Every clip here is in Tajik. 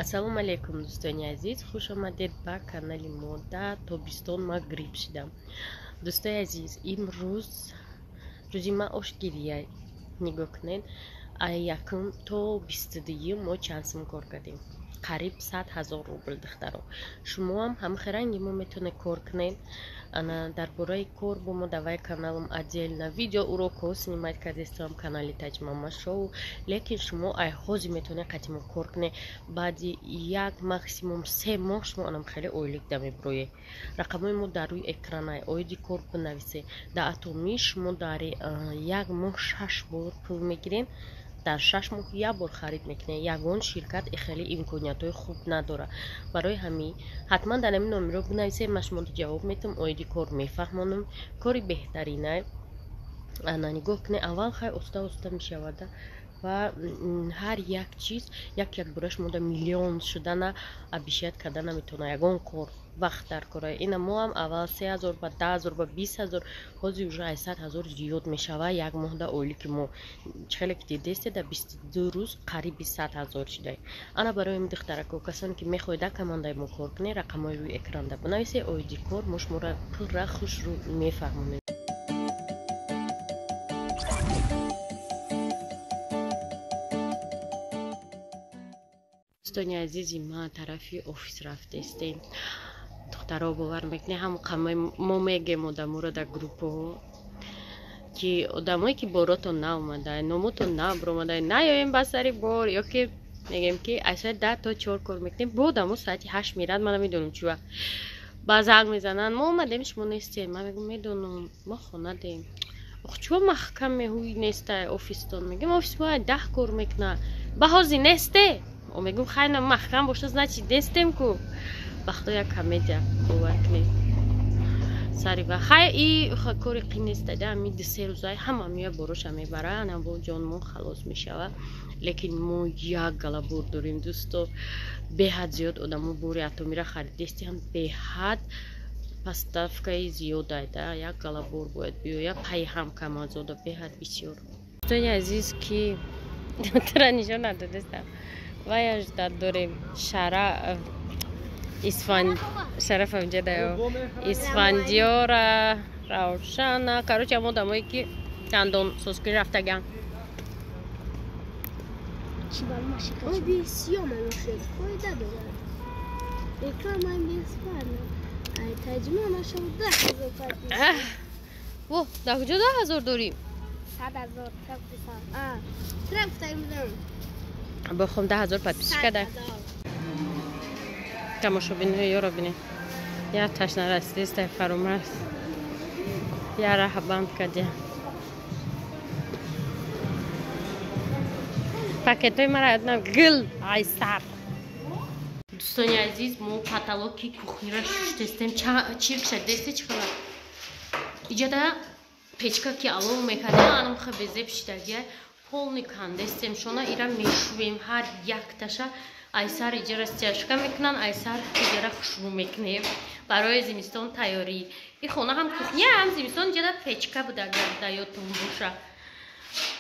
Ассалому алайкум, дӯстони азиз, хуш омадед ба канали мо. Да тобистон ма грипп шидам. Дӯстои азиз, имрӯз рӯзи ма ошгирия. Нигоҳ кунед, якум то 22-юм мо чанд сум кор кардем? Қариб 100 000 рубл, духтаро. Шумоам ҳамхел ранги мо метавонед кор кунед. Ана дар бораи кор бо мо давай каналам отдельно видео урокҳо снимать кардестам, канали Таҷмама Шоу. Лекин шумо ай ҳозир метавонед қати мо кор кунед. Баъди як, максимум 3 моҳ шумо анам хеле ойлик да мебироед. Рақамҳои мо дар рӯи экранай, оиди кор бинависед. Дар Атомӣ шумо дар як моҳ шаш бор пул мегиред, дар 6 моҳ як бор харид мекунед. Ягон ширкат хеле имкониятҳои хуб надорад. Барои ҳамин ҳатман дар ҳамин номерҳо бинависед, ман шуморо ҷавоб метам, оиди кор мефаҳмонам. Кори беҳтаринай. Ана нигоҳ кунед, аввал хай оста оста мешавада ва ҳар як чиз як як бора шумода миллион шудана обещать карда наметавонад. Ягон кор вақт дар кора. Ина мо ҳам аввал 3000, ба 10 000, ба 20 000, ҳозир уже ай 100 000 зиёд мешавад як моҳда ойлики мо. Хеле ки дидесте, дар 22 рӯз қариби 100 000 шуда. Ана барои ин, духтарако, касоне ки мехоҳед дар командаи мо кор кунед, рақамҳои рӯи экранда бинависед, оиди кор мо шуморо пурра хушрӯ мефаҳмонем. Дӯстони азизи ман, тарафи офис рафтестем. Духтаро, бовар мекунед, ҳам қамаи мо мегем одаморо дар группаҳо, ки одамое ки боротон наомада, номотон набиромада, наёем ба сари бор. Ё ки мегем, ки аз соати 10 то 4 кор мекунем, бо одамо соати 8 мерад. Ман намедонам чува ба занг мезананд: «Мо омадем, шумо нестем». Ман мегӯм: «Медонам, мо хонадем». «Ох, чува маҳкам меҳӯй неста офистон?» Мегӯм: «Офис мо 10 кор мекунад, ба ҳозир несте». Мегӯм: «Хайна, маҳкам боша, значит, нестем ку». Вақто як комедия, бовар кунед, сари ва хай и кори қин неста. Да ами 2-3 рӯзай ҳама мея, бороша мебара, ана бо ҷонмон халос мешава. Лекин мо як гала бор дорем, дӯсто, беҳад зиёд одамо бори Атомира харидестиам, беҳад поставкаи зиёдай да, як гала бор бояд биёя пайи ҳам камазода, беҳад бисёр. Дӯстони азиз, ки тура нишон надодестам, ваяш дад дорем, шара Исфан Шараф амҷадаё, Исфандиёра, Равшана, короче, ҳам одамое ки дандон созкунӣ рафтаган. Оби сиём мошед, фоида дорад. Реклама бесплатно. Ай таҷма нашав 10 000 подписчик. Во, дар куҷо 10 000 дорӣ? 100 000 трафтам. Бохом 10 000 подписчик када. Тамошобинои ёро бинед, як ташнарасидистай, фаромарз я раҳа банд кардия. Пакетҳои мара гил ай сар. Дӯстони азиз, мо потолоки кухнира шуштестем, чирк шадесте. Чӣ хабар? Иҷода печка ки алов мекардем, анам хабезеб шидагия, полный кандестем шона, ира мешувем ҳар якташа. Айсар иҷара стяжка мекунанд, айсар иҷара хушбӯ мекунем, барои зимистон тайёрӣ. И хона ҳам кухня, ҳам зимистон иҷара печка буда, агар дар ёдтон боша.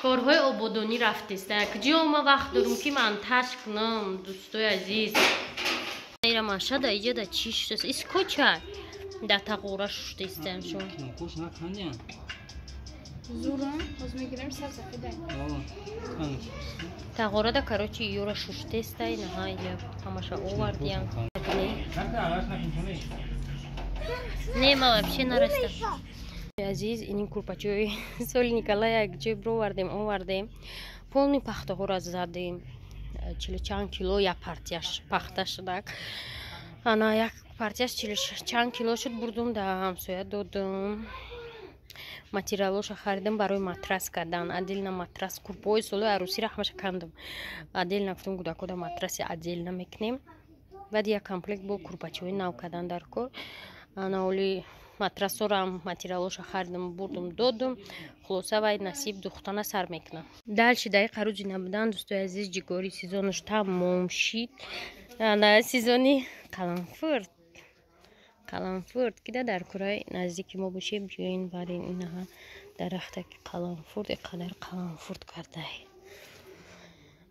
Корҳои ободонӣ рафтеста. Куҷо ма вақт дорум, ки монтаж кунам, дӯстои азиз? Ира машада иҷада чӣ шудааст? Искоча дар тағора шуштаистам шумо. Зура, ҳоз мегирем, сабзафеда. Тағорада, короче, ёра шуштестай, наҳа я ҳамаша овардиям. Не, ма вообще нараста. Азиз, инин курпачои соли Николай як ҷой бировардем, овардем. Полный пахтаҳоро задем. Чилу чанд кило як партияш пахта шудак. Ана як партияш чилу чанд кило шуд, бурдум да ҳамсоя додум. Материалоша харидам барои матрас кардан, отдельно матрас. Курпои солои арӯсиро ҳамаша кандам, отдельно гуфтам, кӯдакода матраси отдельно мекунем. Баъд як комплект бо курпачаҳои нав кардан дар кор. Ана оли матрасорам материалоша харидам, бурдум додум. Хулоса, вай насиб духтана сар мекунам. Дальше даи қаруҷи набудан, дӯстои азиз, ҷигори сезонаш тамом шид. Ана сезони қаламфурт, қаламфурт кида дар кураи наздики мо бошед, биёин барин. Инаҳа дарахтаки қаламфурт, иқадар қаламфурт кардай.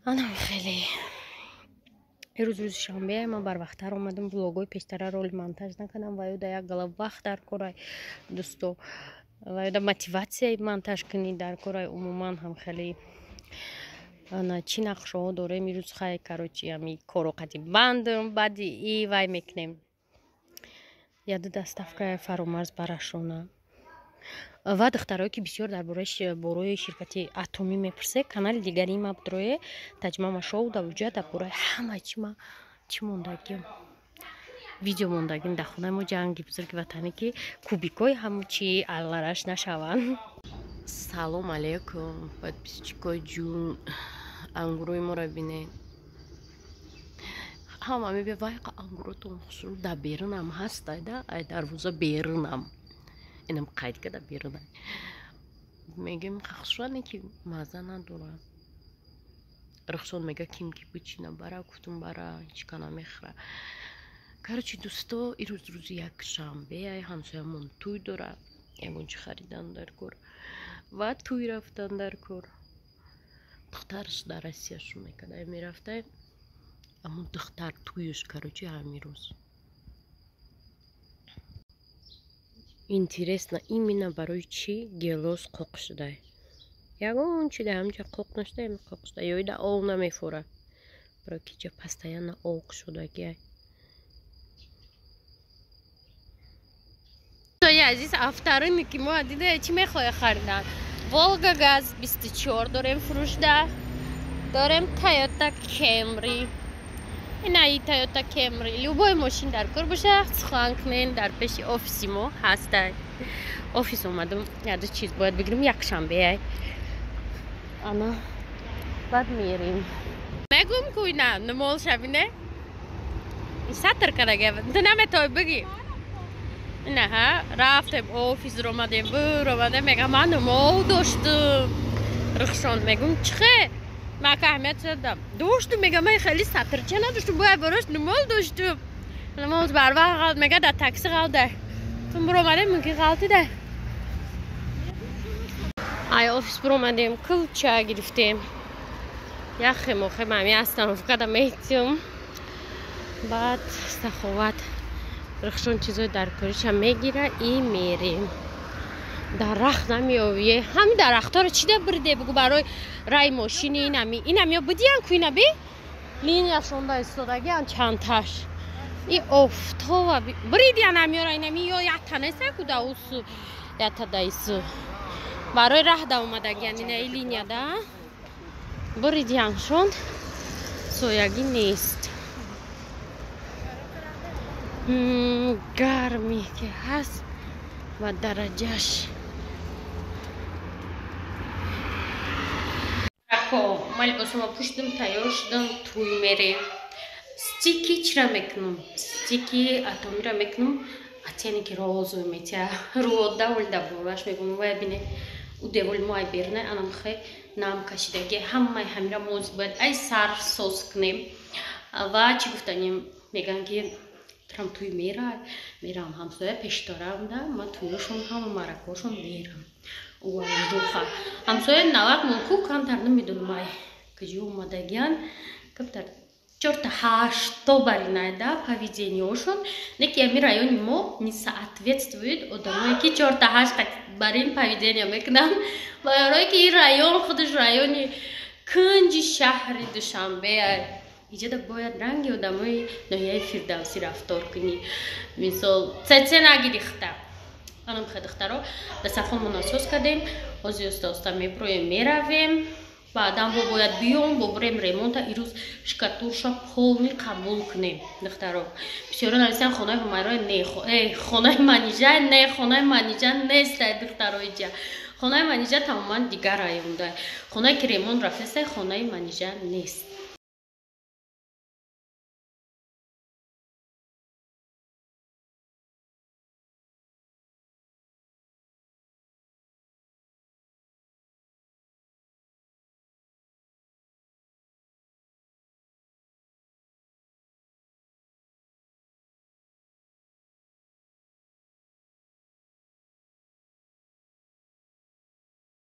Анам хеле. Ирӯз рӯзи шанбе, ман барвақттар омадам, влогҳои пештара роли монтаж накардам ва ёда як гала вақт дар корай, дӯсто, ва ёда мотиватсияи монтаж кунӣ дар корай. Умуман ҳам хеле ана чӣ нақшаҳо дорем ирӯз? Хай, короче, ами коро қати бандам, баъди и вай мекунем яду доставкаи Фаромарз барашона. Ва духтарое, ки бисёр дар бораи ширкати Атомӣ мепурсе, канали дигари ма бидроe, Таҷмама Шоу, дар уҷа дар бораи ҳама чи ма чӣ мондагим, видео мондагим. Дар хонаи мо ҷанги бузурги ватанӣ, ки кубикҳои ҳаму чи аллараш нашаванд. Салом алейкум, подписчикои ҷун. Ангурои моро бинед. Ҳама мебия: «Вай, ангуротон хушрӯ». Дар берунам ҳастай, да ай дарвоза берунам инам қайд када берунай. Мегем, хушрӯ ки маза надорад. Рухсон мега: «Ким ки бичина, бара». Гуфтум: «Бара, ҳечка намехӯра». Короче, дӯсто, ирӯз рӯзи якшанбе, ҳамсоямон тӯй дора, ягон чи харидан дар кор ва тӯй рафтан дар кор. Духтараш дар Россия шу мекарда, мерафтай, аммо духтар тӯюш, короче, ҳамин рӯз. Интересно, именно барои чӣ гелос қоқ шудай? Ягон чи да ҳамҷа қоқ нашуда, ами қоқ шуда. Ё ида ов намефора, барои ки ҷа постоянно ов шудагиай. Азиз, авторынки ки мо дида, чӣ мехоҳе харидан? Волга газ 24 дорем, фурӯшда дорем, Тойота Кемри, инаи Тойота Кемри. Любой мошин дар кор боша, сухан кунен, дар пеши офиси мо ҳастай. Офис омадам, яду чиз бояд бигирем, якшанбеай. Ана баъд мерем. Мегум ку ина нумол шавине сатр кардага, ту наметавои бигӣ. Инаҳа, рафтем офис, ромадем, буромадем, мега: «Ман нумол доштум». Рухшон, мегум: «Чихе?» Ма ка аҳамият дадам. «Доштум», мега, «ман хеле сатрча надоштум, бояд борош нумол доштум». Намоз барвақт ғалт, мега, дар такси ғалт. Тун буромадем, мумкин ғалтида. Ай офис буромадем, кулча гирифтем. Яхе мохе мами остановкада метиём. Баъд саховат Рухшон чизои дар кориша мегира и мерем. Дарахт намеовие. Ҳами дарахтҳоро чӣ да бриде, бугу, барои рай мошини инами. Инамиё бидиян ку инаби? Линияшонда истодагиан чандташ. И офтова бридиян ҳамиёра, инами ё якта неста ку да усу, якта да ису. Барои раҳ да омадагиан инаи линияда. Бридияншон, соягӣ нест. Гармӣ ки ҳаст ва дараҷаш. Ма либосама пӯшидам, тайёр шудам, тӯй мерем. Стики чира мекунам? Стики Атомира мекунам. Оттенки розовый метия. Рӯода олда бораш мегум, вай бине. У деволи мо ай берна, анамхе нам кашидаги. Ҳамаи ҳамира мо бояд ай сар соз кунем. Ва чӣ гуфтанем, меган ки трам тӯй мера, мерам, ҳамсоя пешдорам да, ма тӯёшон, ҳама маъракаҳошон мерам. Ужуха. Ҳамсоя навак мунку камтар намедонам ай куҷо омадагиян, камтар чорта ҳашто баринайда поведениёшон, не ки ами райони мо не соответствует одамое ки чорта ҳашт барин поведения мекунанд, барое ки ин район худаш райони кунҷи шаҳри Душанбе. Иҷода бояд ранги одамои ноҳияи Фирдавсӣ рафтор кунӣ, мисол цеце нагирихта. Анам хе, духтаро, дастархонмон асос кардем, ҳозир оста оста меброем, меравем. Баъдан бо бояд биём, бо бурем ремонта, ирӯз штукатурша полный қабул кунем. Духтаро, бисёро нависанд: «Хонаи Ҳумайро не, хонаи Манижа не». Хонаи Манижа нестай, духтаро, иҷа хонаи Манижа тамоман дигар районда. Хонае ки ремонт рафтестай, хонаи Манижа нест.